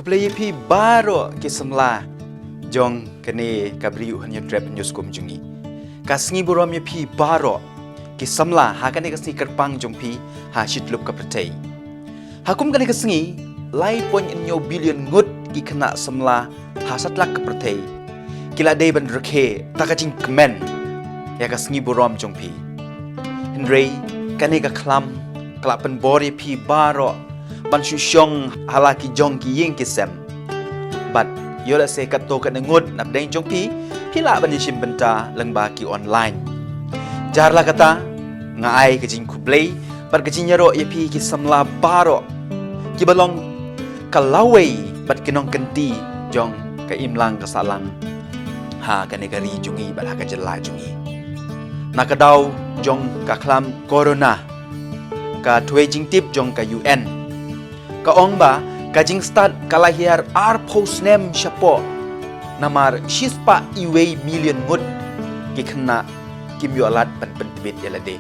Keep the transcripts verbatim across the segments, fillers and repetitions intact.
Khublei ïa phi baroh ki samla jong kane ka Bri U Hynñiewtrep Hynñiewskum jong ngi. Ka sngi burom ïa phi baroh ki samla ha kane ka sngi kyrpang jong phi ha shityllup ka pyrthei. Ha kum kane ka sngi, lai point hynñiew billion ngut ki khynnah samla ha satlak ka pyrthei ki la dei ban rkhie da ka jingkmen ïa ka sngi burom jong phi. Hynrei kane ka khlam ka la pynbor ïa phi baroh ban shu shong ha la ki jong ki ïing ki sem. Bad ïoh lehse katto katne ngut napdeng jong phi, phi lah ban ïashim bynta lyngba ki online. Jar la kata, nga ai ka jingkhublei bad ka jingïaroh ïa phi ki samla baroh kiba long ka lawei bad ki nongkynti jong ka imlang ka sahlang ha kane ka ri jong ngi bad ha ka jylla jong ngi. Na ka daw jong ka khlam corona, ka thwei jingtip jong ka U N ka ong ba ka jingstad ka la hiar arphew snem shapoh, namar shispah iwei million ngut ki khynnah kim ïoh lad ban pyntbit ïa lade.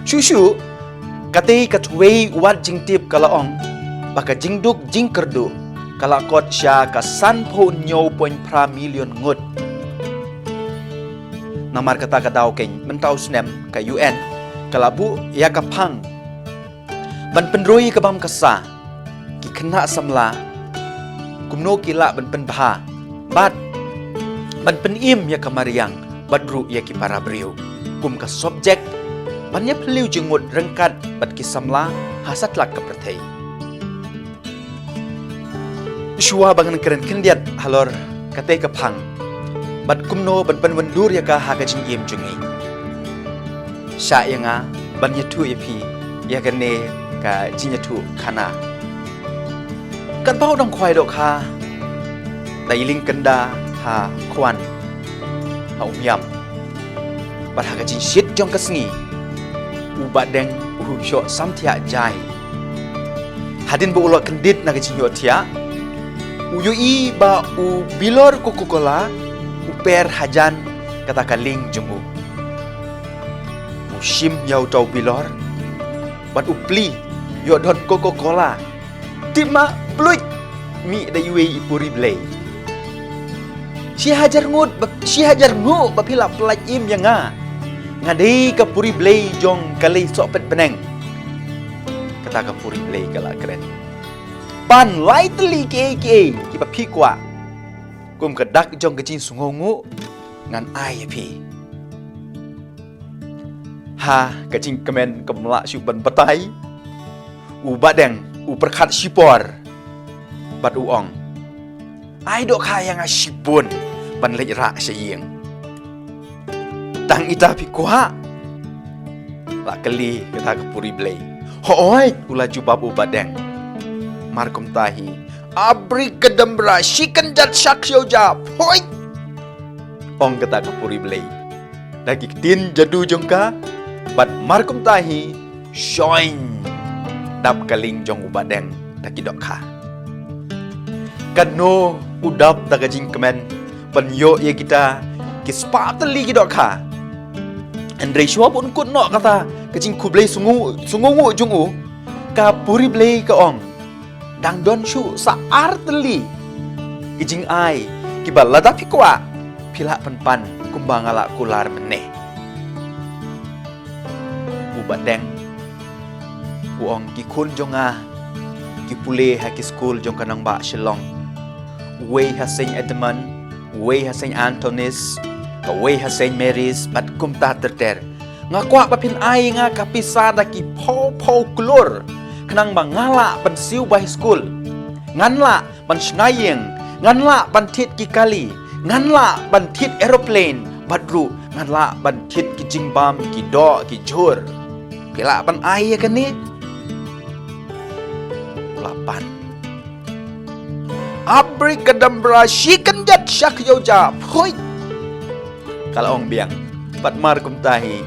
Shuh shuh, katei ka thwei wat jingtip ka la ong ba ka jingduk jingkyrduh ka la kot sha ka sanphew hynñiew point phra million ngut. Namar kata ka daw keiñ mynta u snem ka U N ka la buh ïa ka phang ban pynroi ka bam ka sa, ki khynnah samla kumno ki lah ban pynbha bad ban pynim ïa ka mariang bad ruh ïa ki para briew kum ka subject ban ïa phylliew jingmut ryngkat bad ki samla ha satlak ka pyrthei. Shuwa ba ngan kren khyndiat halor katei ka phang bad kumno ban pynwandur ïa ka ha ka jingim jong ngi, shah ïa nga ban ïathuh ïa phi ïa kane ka jingïathuh khana. Katba u dang khwai dohkha, da i lyngkynda ha khwan ha Umiam, bad ha ka jingshit jong ka sngi, u Bahdeng u shoh samthiah jai. Hadien ba u la kyndit na ka jingïohthiah, u ïohi ba u bilor Coca-Cola u per hajan kata ka lieng jong u. U shim ïa uta u bilor bad u plie ïoh don Coca-Cola. Tip ma pluit, mih da iwei i puri blei. Shi hajar ngut ba, shi hajar ngut ba phi la pyllait im ïa nga. Nga dei ka puri blei jong ka lei sohpet bneng. Kata ka puri blei ka la kren. Pan lai tylli kiei kiei kiba phi kwah, kum ka dak jong ka jingsngewnguh ngan ai ïa phi. Ha ka jingkmen kam lah shuh ban batai, u Bahdeng u pyrkhat shipor bad u ong, ai dohkha ïa nga shibun ban leit rah sha ïing. Tang ita phi kwah? La kylli kata ka puri blei. Hooid, u la jubab u Bahdeng. Mar kumta hi, abracadabra, shi kynjat shak shioja, hooid, ong kata ka puri blei da ki ktien jadu jong ka, bad mar kumta hi, shoiñ, dap ka lieng jong u Bahdeng da ki dohkha. Katno u dap da ka jingkmen ban ïoh ïa kita ki spah tylli ki dohkha. Hynrei shuwa ba un kut noh kata ka jingkhublei sngew, sngewnguh jong u, ka puri blei ka ong, dang don shuh sa ar tylli ki jingai kiba lada phi kwah phi lah pynpan kumba nga la kular mynne. U Bahdeng u ong, ki khun jong nga ki pule ha ki skul jong ka nongbah Shillong. Uwei ha Saint Edmund, uwei ha Saint Anthony's, kawei ha Saint Mary's, bad kumta ter ter. Nga kwah ba phin ai nga ka pisa da ki phew phew klur, khnang ba nga lah ban siew bai skul, ngan lah ban shna ïing, ngan lah ban thied ki kali, ngan lah ban thied aeroplane, bad ruh ngan lah ban thied ki jingbam, ki doh, ki jhur. Phi lah ban ai ïa kane? U la pan. Abracadabra, shi kynjat shak yoja, phui. Ka la ong biang. Bad mar kumta hi,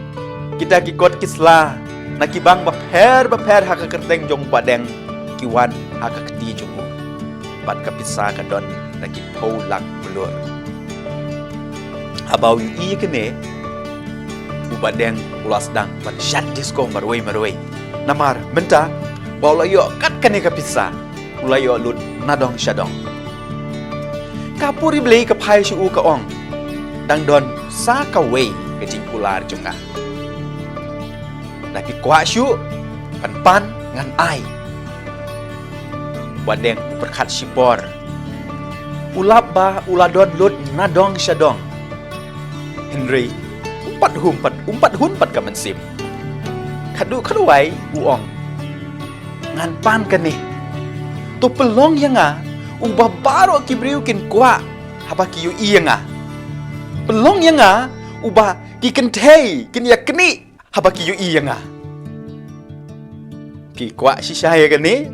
kita ki kot ki sla na ki bank bapher bapher ha ka kyrteng jong u Bahdeng ki wan ha ka kti jong u. Bad ka pisa ka don na ki phew lak klur. Haba u ïohi ïa kane, u Bahdeng u la sdang ban shad disco marwei marwei. Namar mynta ba u la ïoh kat kane ka pisa. u la ïoh lut na dong sha dong. Ka puri Blei ka phai sha u ka ong, dang don sa kawei ka jingkular jong nga. Da phi kwah shuh, pan pan ngan ai. Ba deng u pyrkhat shipor. U lap ba u la don lut na dong sha dong. Hynrei, um pat hun pat, um pat hun pat ka mynsiem. Khadduh khadduh wai u ong, ngan pan kane. To pynlong ïa nga, uba baroh ki briew kin kwah, haba ki ïohi ïa nga. Pynlong ïa nga, uba ki kynthei, kin ïa knieh, haba ki ïohi ïa nga. Phi kwah shisha ïa kane?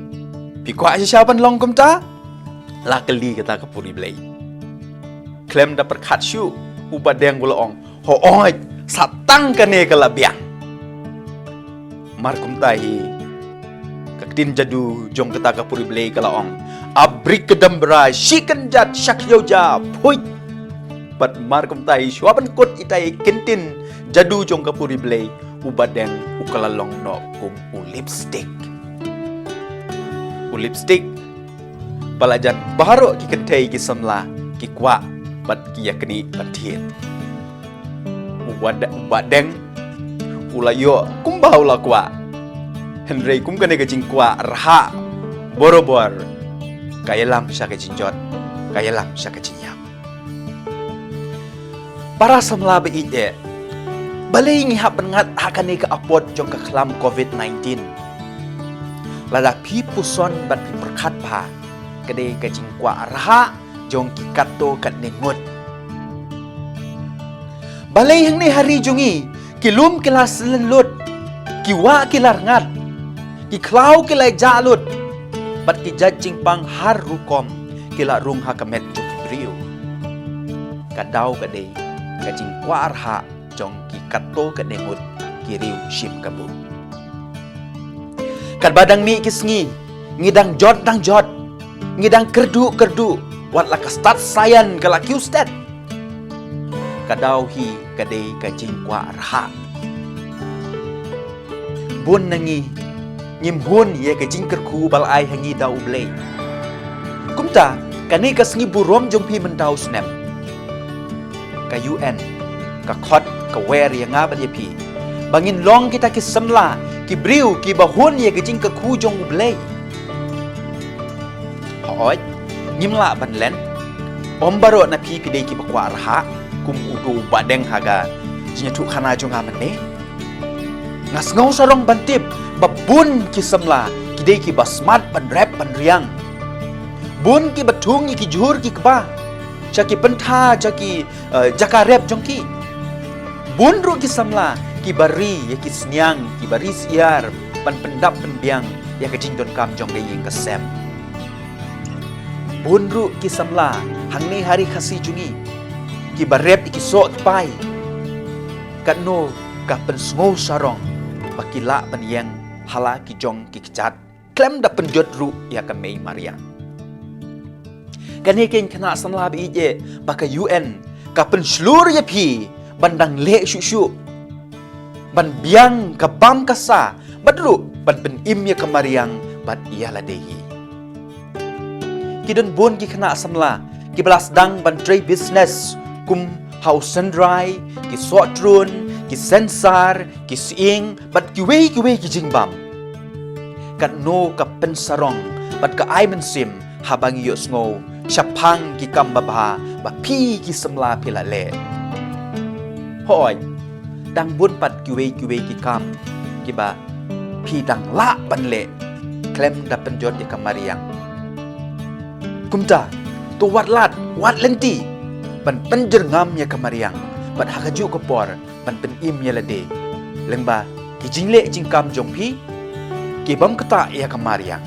Phi kwah shisha ban long kumta? La kylli kata ka puri Blei. Khlem da pyrkhat shuh, u ba deng u la ong, hooid, sa tang kane ka la biang. Mar kumta hi, ka ktien jadu jong kata ka puri Blei ka la ong, abracadabra, shi kynjat, sha khiew ja, phuit. Bad mar kumta hi, shuwa ban kut ita i ktien jadu jong ka puri Blei, u ba deng u ka la long noh kum u lipstick. U lipstick, ba la jan baroh ki kynthei ki samla ki kwah bad ki ïa knieh ban thied. U ba de-, u ba deng u la ïoh kumba u la kwah. Hynrei kum kane ka jingkwah rhah borabor, ka ïalam sha ka jingjot, ka ïalam sha ka jingïap. Para samla ba ïeit, balei ngi hap ban ngat ha kane ka apot jong ka khlam covid nineteen? Lada phi puson bad phi pyrkhat bha, ka dei ka jingkwah rhah jong ki katto katne ngut. Balei hangne ha ri jong ngi, ki lum ki la slem lut, ki wah ki la rngat, ki khlaw ki la jah lut, bad ki jait jingpang har rukom ki la rung ha ka met jong ki briew. Ka daw ka dei ka jingkwah rhah jong ki katto katne ngut ki riew shim kabu. Katba dang mih ki sngi, ngi dang jot dang jot, ngi dang kyrduh kyrduh, wat la ka stad saian ka la kiew stet. Ka daw hi ka dei ka jingkwah rhah. Bun na ngi ngim hun ïa ka jingkyrkhu ba la ai ha ngi da U Blei. Kumta, kane ka sngi burom jong phi mynta u snem, ka U N ka khot ka wer ïa nga bad ïa phi ba ngin long kita ki samla, ki briew kiba hun ïa ka jingkyrkhu jong U Blei. Hooid, ngim lah ban len. Ym baroh na phi ki dei kiba kwah rhah kum uto u ba deng ha ka jingïathuhkhana jong nga mynne. Nga sngew sarong ban tip ba bun ki samla ki dei kiba smat ban rep ban riang. Bun kiba thung ïa ki jhur ki kba sha ki pyntha, sha ki, eh, jaka rep jong ki. Bun ruh ki samla kiba ri ïa ki sniang, kiba ri syiar ban pyndap pynbiang ïa ka jingdonkam jong ka ïing ka sem. Bun ruh ki samla hangne ha ri Khasi jong ngi kiba rep ïa ki soh ki pai. Katno ka pynsngew sarong ba ki lah ban ïeng ha la ki jong ki kjat khlem da pynjot ruh ïa ka mei mariang. Kane keiñ khynnah samla ba ïeit, ba ka U N ka pynshlur ïa phi ban dang leh shuh shuh, ban biang ka bam ka sa, bad ruh ban pynim ïa ka mariang bad ïa lade hi. Ki don bun ki khynnah samla kiba la sdang ban trei business kum ha u synrai, ki sohtrun, ki sensar, ki sying, bad kiwei kiwei ki jingbam. Katno ka pynsarong bad ka ai mynsiem haba ngi ïohsngew shaphang ki kam babha ba phi ki samla phi la leh. Hooid, dang bun pat kiwei kiwei ki kam kiba phi dang lah ban leh khlem da pynjot ïa ka mariang. Kumta, to wat lad, wat lynti ban pynjyrngam ïa ka mariang bad ha kajuh ka por ban pynim ïa lade lyngba ki jingleh jingkam jong phi kibym ktah ïa ka mariang.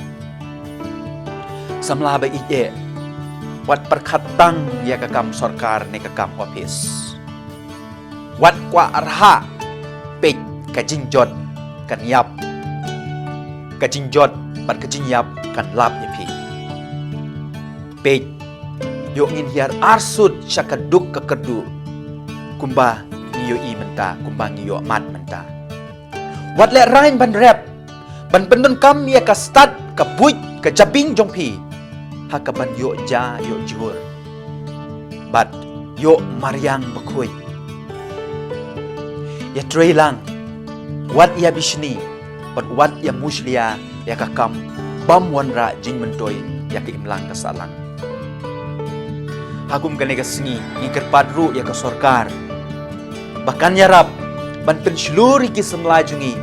Samla ba ïeit, wat pyrkhat tang ïa ka kam sorkar ne ka kam ophis. Wat kwah rhah, peit ka jingjot kan ïap. Ka jingjot bad ka jingïap kan lap ïa phi. Peit, ïoh ngin hiar arsut sha ka duk ka kyrduh kumba ngi ïohi mynta, kumba ngi ïohmad mynta. Wat lehraiñ ban rep ban pyndonkam ïa ka stad ka buit ka jabieng jong phi ha kaban ïoh ja ïoh jhur bad ïoh mariang bakhuid. Ïatrei lang, wat ïa bishni bad wat ïa mushlia ïa ka kam bam wanrah jingmyntoi ïa ka imlang ka sahlang. Ha kum kane ka sngi ngi kyrpad ruh ïa ka sorkar ba kan ïarap ban pynshlur ïa ki samla jong ngi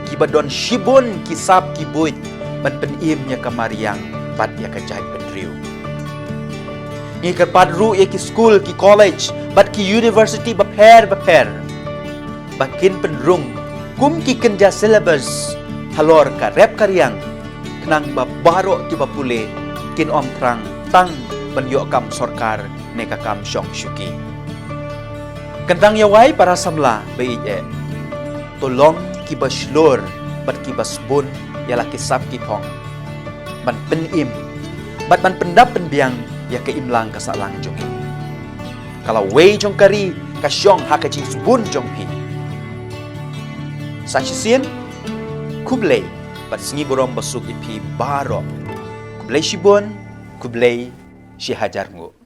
kiba don shibun ki sap ki buit ban pynim ïa ka mariang bad ïa ka jaitbynriew. Ngi kyrpad ruh ïa ki skul, ki college bad ki university bapher bapher ba kin pynrung kum ki kynja syllabus halor ka rep ka riang, khnang ba baroh kiba pule kin ym thrang tang ban ïoh kam sorkar ne ka kam shong shuki. Kyntang ïa wai para samla ba ïeit eh, to long kiba shlur bad kiba sbun ïa la ki sap ki phong ban pynim bad ban pyndap pynbiang ïa ka imlang ka sahlang jong ngi. Ka lawei jong ka ri ka shong ha ka jingsbun jong phi. Sa shisien, khublei bad sngi burom basuk ïa phi baroh. Khublei shibun, khublei shihajar nguh.